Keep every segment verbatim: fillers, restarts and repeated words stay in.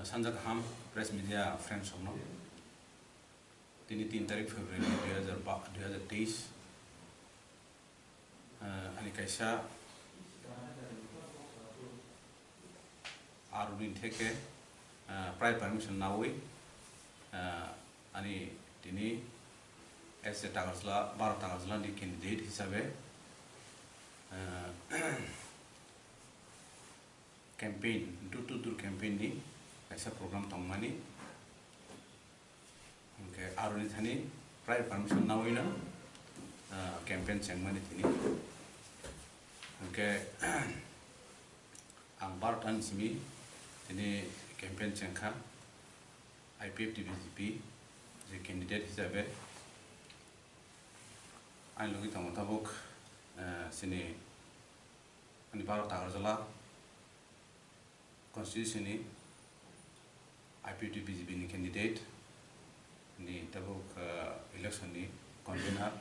Sanja kaham press media friends rokno. Tini tin tarik February dui hajar ba-, dui hajar teis. Ah, ani kaisa aroni theke, ah, prior permission nawi, ah, ani tini as a Takarjala, baro Takarjala ni candidate hisabe, ah, campaign, door to door campaign ni kaisa program tongmani. Hwnkhe aroni thani prior permission nawino, ah, campaign chengmani thini. Hwnkhe ang baro tani simi tini campaign chengkha I P F T B J P je candidate hisabe. Ani logi tongo tabuk, ah, chini ani baro Takarjala constituency ni I P F T B J P ni candidate ni tabuk, ah, election ni convener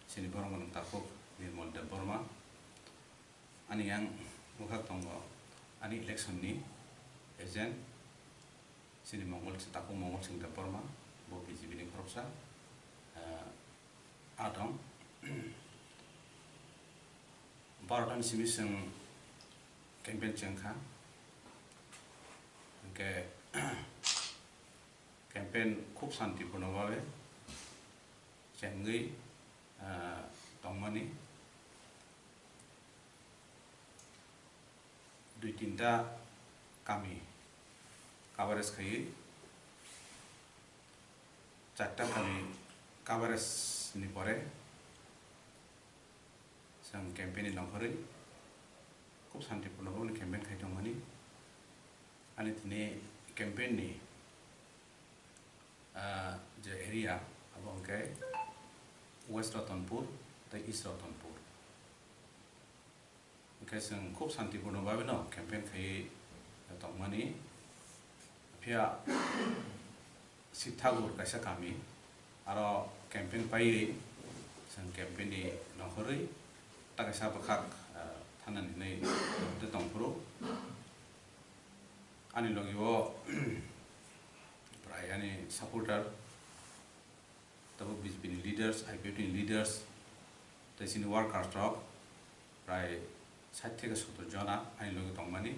chini borok mwnang takhuk Nirmal Debbarma. Ani yang bwkhak tongo ani election ni agent chini Mongol, takhuk Mongol Singh Debbarma, bo B J P ni khoroksa, ah, atong. Baro tani simi chwng campaign chengkha. Hwnkhe campaign khub santipurno bhabe chengwi, ah, tongmani. Dui tinta kami coverage khaiwi, charta kami coverage ni pore chwng campaign ni nongkhorwi khub santipurno bhabe campaign khai tongmani. Ani tini campaign ni, ah, je area abo hwnkhe West Ratanpur tei East Ratanpur. Hwnkhe chwng khub santipurno bhabe no campaign khaiwi tongmani. Phiya Sibthagur kaisa kami, aro campaign paiwi chwng campaign ni nongkhorwi ta kaisa bwkhak, ah, thanani hinwi tongphuru. Ani logi o prai ani supporter, tabuk B J P ni leaders, I P F T ni leaders, tei chini workers rok prai sait theke sottor jona ani logi tongmani.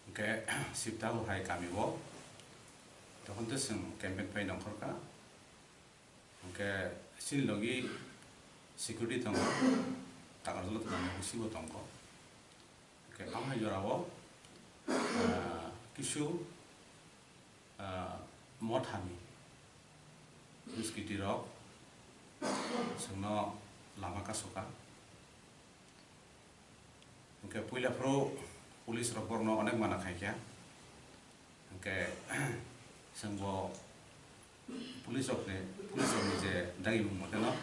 Hwnkhe Sibthagur hai kami o tokon tei chwng campaign pai nongkhorkha. Hwnkhe chini logi security tongo, Takarjala tongo, bisingo tongo. Hwnkhe amhai jorao, ah, kisu, ah, mothani duskiti rok chwngno lama kasoka. Hwnkhe puila phuru police rok borokno onek mana khaikha. Hwnkhe chwngbo police rokni, police rokni je dagimung moteno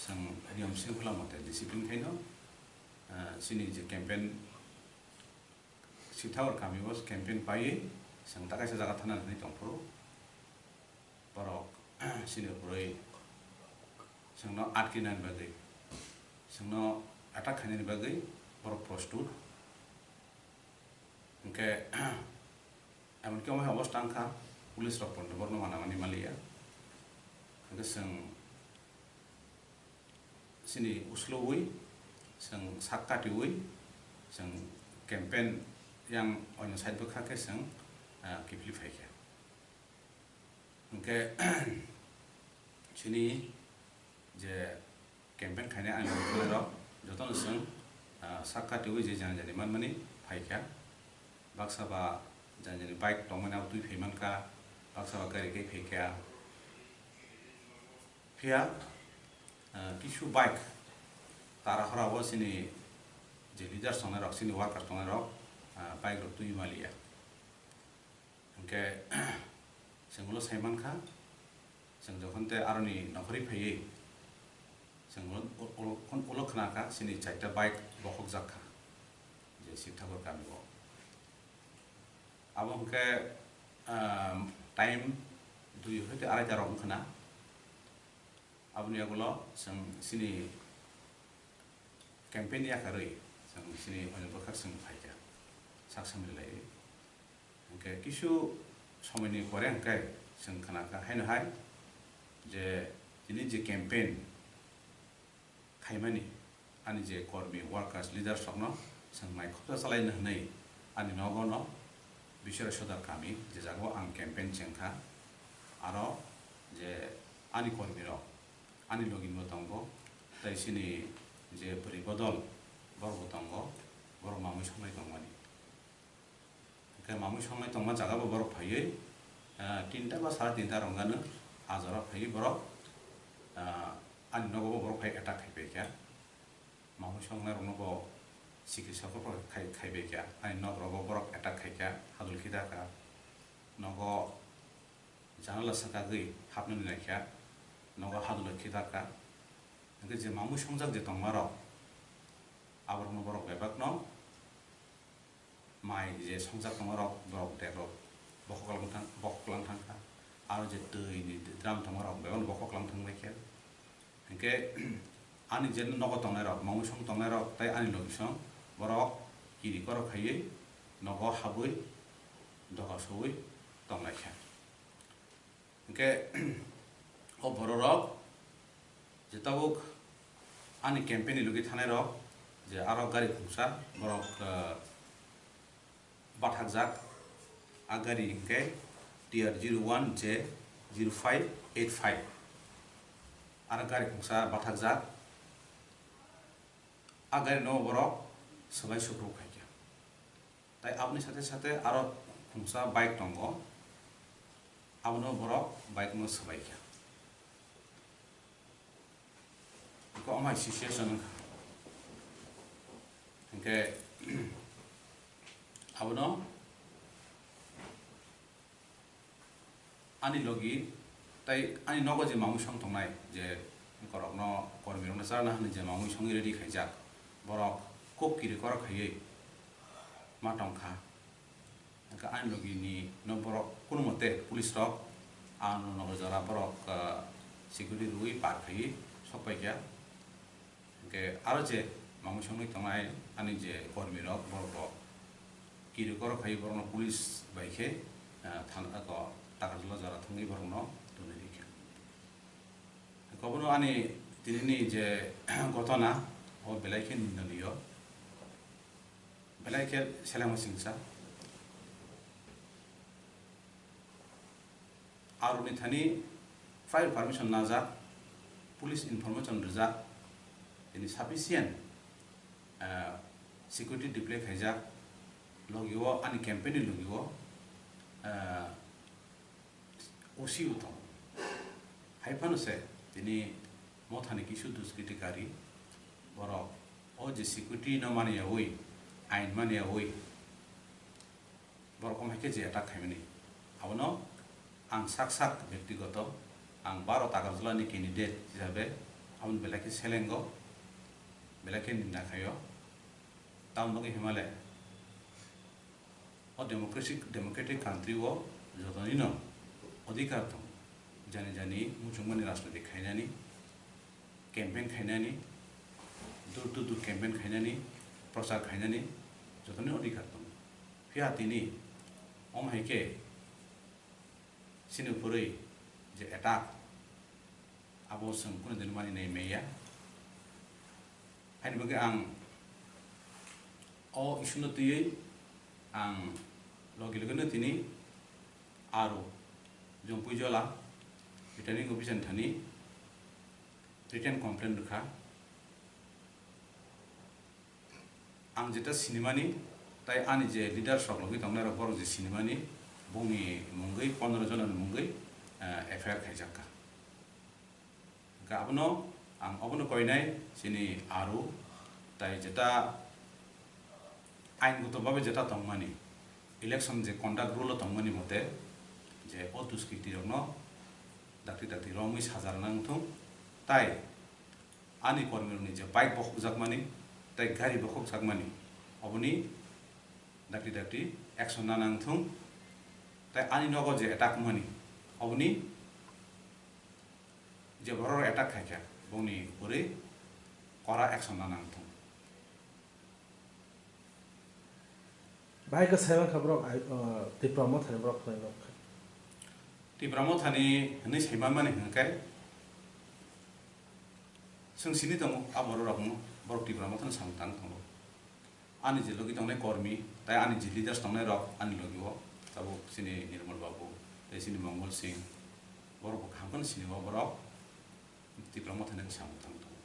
chwng niyom shringkhola mote discipline khaino, ah, chini je campaign Sibthagur kami o campaign paiwi chwng ta kaisa jaga thana hinwi tongphuru. Borok chini bwrwi chwngno atkinani bagwi, chwngno attack khainani bagwi borok prostut. Hwnkhe, emonki omo hai obosta wngkha, police rok pono borokno manamani maliya. Hwnkhe chwng chini uslowi, chwng sak katiwi, chwng campaign yang oino side bwkha khe chwng, ah, kiphilwi phaikha. Hwnkhe, chini je campaign khainai ani logi rok jotono chwng, ah, sak katiwi je jani jani manmani phaikha. Baksa ba jani jani bike tongmani abo twi phaimankha, baksa ba gari kai phaikha. Phiya, ah, kisu bike tara hora o chini je leaders tongnai rok, chini workers tongnai rok, ah, bike rok twi maliya. Hwnkhe, chwng ulo sai mankha, chwng jokhon tei aroni nokhorwi phaiwi, chwng ulo, ulo, ulo khna kha, chini chaita bike bokhok jak kha, je Sibthagur kami o. Abo hwnkhe, ah, time dui hoi tei arai ta rok wngkha na. Aboni yagulo chwng chini campaign yakarwi chwng chini oino bwkhak chwng phaikha sak samri laiwi. Khe kisu somoini pore hwnkhe chwng khnakha haino hai je tini je campaign khaimani ani je kormi, workers, leaders rokno chwng naikhopsa chalaina hwnwi ani nogo no Biswara Sodar kami je jagao ang campaign chengkha, aro je ani kormi rok ani logi bo tongo, tei chini je bwrwi bodol borok bo tongo, borok mamui songnai tongmani. Hwnkhe mamui songnai tongma jaga bo borok phaiwi, ah, tinta ba sara tinta rwngano a jora phaiwi borok, ah, ani nogo bo borok phai attack khai paikha. Mamui songnai rokno bo sikisa khe khai, khai paikha. Ani nok rogo borok attack khaikha, hadul khidakha. Nogo janala swkagwi hapnani naikha, nogo hadul khidakha. Hwnkhe je mamui songjak je tongma rok, aborokno borok bebakno mai je songjak tongma rok, borok dek rok bokhok lang thang, bokhok lang thangkha. Aro je twi ni drum tongma rok bebak bokhok lang thang laikha. Hwnkhe ani je nogo tongnai rok, mamui song tongnai rok tei ani logi song borok kiri korok khaiwi nogo habwi doga sowi tong laikha. Hwnkhe o bororok je tabuk ani campaign ni logi thanai rok je aro gari khungsa borok, eh, bathakjak, a gari hwnkhe T R zero one J zero five eight five, aro gari khungsa bathakjak, a gari no borok swbai sukruk khaikha. Tai aboni sate sate aro khungsa bike tongo, abono borok bike no swbaikha. Eko amai situation wngkha. Hwnkhe abono ani logi tai ani nogo je mamui song tongnai, je korokno, kormirokno charna hwnwi je mamui songwi ready khaijak, borok kok kiri korok khaiwi ma tongkha. Hwnkhe ani logi ni no borok kunu mote police rok ano nogo jora borok, ah, security rwui par khaiwi sok paikha. Hwnkhe aro je mamui songwi tongnai ani je kormi rok, borok bo kiri korok khaiwi borokno police bai khe, ah, thana o Takarjala jora thangwi borokno tonwi rikha. Hwnkhe obono ani tinini je ghotona o belai khe nindaniyo, belai khe selengma singsa. Aroni thani prior permission najak, police information rijak, tini sufficient, ah, security deploy khaijak, logio ani campaign ni logio, ah, O C o tongo. Hai phano se tini mothani kisu duskriti kari borok o je security no maniyawi, ain maniyawi, borok wng hai khe je attack khaimani. Abono ang sak sak bektigoto, ang baro Takarjala ni candidate hisabe aboni belai khe selengo, belai khe ninda khaio. Tamoni bagwi himale o democratic, democratic country o jotonino odhikar tongo, jani jani muchungmani rajniti khainani, campaign khainani, door to door campaign khainani, prochar khainani jotoni odhikar tongo. Phiya tini omo hai khe chini phurwi je attack, abo chwng kunu din mani nai maya. Haini bagwi ang o issue no twiwi ang logi logi no tini aro Jompuijola returning officer thani written complaint rwkha. Ang jeta sinimani, tai ani je leaders rok logwi tongnai rok borok je sinimani, bongni mungwi pondro jona ni mungwi, eh, F I R khaijak kha. Hwnkhe abono ang obono koinai chini aro tai jeta ain goto babe jeta tongmani, election je conduct rule o tongmani mote je o duskriti rokno dakti dakti romwi saja rwna wngthung, tai ani kormirokni je bike bokhokjakmani tei gari bokhokjakmani, oboni dakti dakti action nana wngthung, tei ani nogo je attack wngmani, oboni je borok attack khaikha, bongni upori kora action nana wngthung. Bahai khe sai mankha borok ai, uh, Tipra Mothani borok khwlai nok khe. Tipra Mothani hwnwi sai manmani hwnkhe, chwng sini tongo, a borok rokno, borok Tipra Mothani samung tang tongo. Ani je logi tongnai kormi, tai ani je leaders tongnai rok ani logi o, tabuk chini Nirmal Babu, tai chini Mongol Singh, borok bo kaham kheno sini o borok Tipra Mothani samung tang tongo.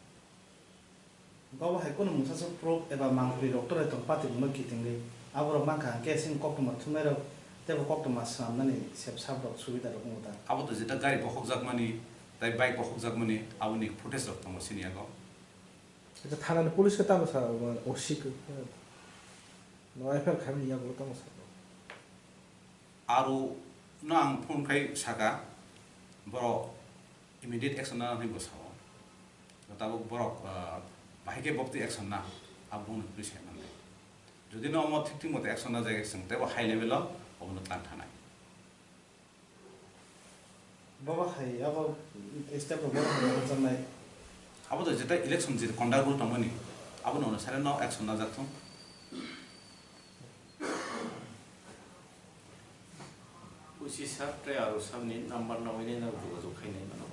Bobo hai kunu mungsa se proof eba mangpri rok torai tong party rok no kitingwi. Aborok mankha hwnkhe chini koktwma thumnai rok teibo koktwma swnamnani sep sap rok subida rok wngo da. Abo to jeta gari bokhokjakmani, tai bike bokhokjakmani, aboni footage rok tongo chini yago. Eka thanani police khe tamo sa, O C khe, no F I R khaimani yago tamo sa. Aro no ang phone khai saka, borok immediate action na hinwi bo sao. Tabuk borok, ah, bahai khe bokti action na, abo bongni police hai manle. Jodi no omo thik thik mote action na jagwi chwng teibo high level o obono tlang thanai. Bobo hai abo step rok bobo hai rwjaknai. Abo to jeta election je conduct rule tongmani, abo no sare no action na jak thung. Usi sir tei aro sir ni number no ini no jogajog khainai mano.